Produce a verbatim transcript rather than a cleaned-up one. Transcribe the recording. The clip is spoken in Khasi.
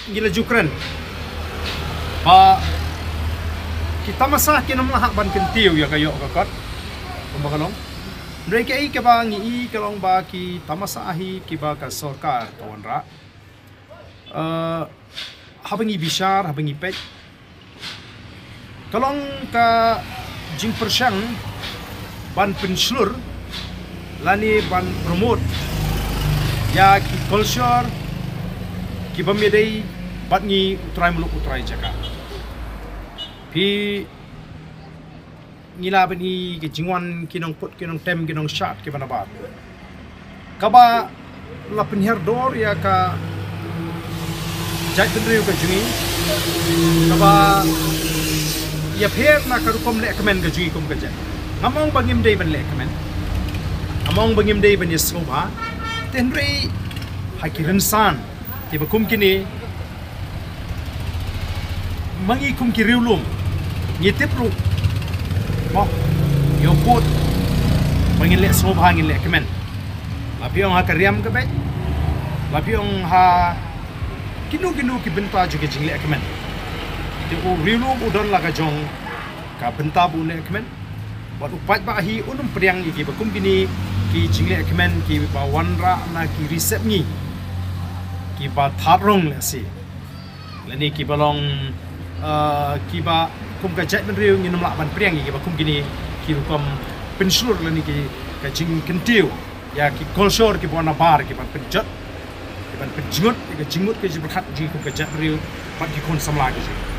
Ngi la ju kren ba ki tamasa kin ym lah ban kyntiew ïa ka ïoh ka kot. Kumba ka long, hynrei kaei kaba ngi i ka long ba ki tamasa hi kiba ka sorkar ka wanrah. Eh, haba ngi bishar, haba ngi peit, ka long ka jingpyrshang ban pynshlur lane ban promote ïa ki culture ki bym ïadei bad ngi u trai muluk u trai jaka. Phi ngi la bad ngi ki jingwan ki nongput ki nongtem ki nongshad kiba nabar. Kaba la pynhiar dor ïa ka jaitbynriew ka jong ngi, kaba ïapher na ka rukom lehkmen ka jong ngi kum ka jait. Ngam ong ba ngim dei ban lehkmen, ngam ong ba ngim dei ban ïasngewbha, te hynrei ha ki rynsan kiba kum kine, ma ngi kum ki riewlum ngi tip ruh, mo, ïoh put ba ngin leh sngewbha, ngin lehkmen. La phi ong ha ka riam ka beit, la phi ong ha kino kino ki bynta jong ki jinglehkmen. Te u riewlum u don la ka jong ka bynta ba u lehkmen. Bad u paidbah hi un ym pdiang ïa kiba kum kine ki jinglehkmen kiba wanrah na ki ri sepngi kiba thad rong lehse, lane kiba long, ah, kiba kum ka jaitbynriew ngin ym lah ban pdiang ïa kiba kum kine ki rukom pynshlur lane ki ka jingkyntiew ïa ki culture kiba nabar kiban pynjot, kiban pynjngut ïa ka jingmut ka jingpyrkhat jong ngi kum ka jaitbynriew bad ki khun samla ka jong ngi.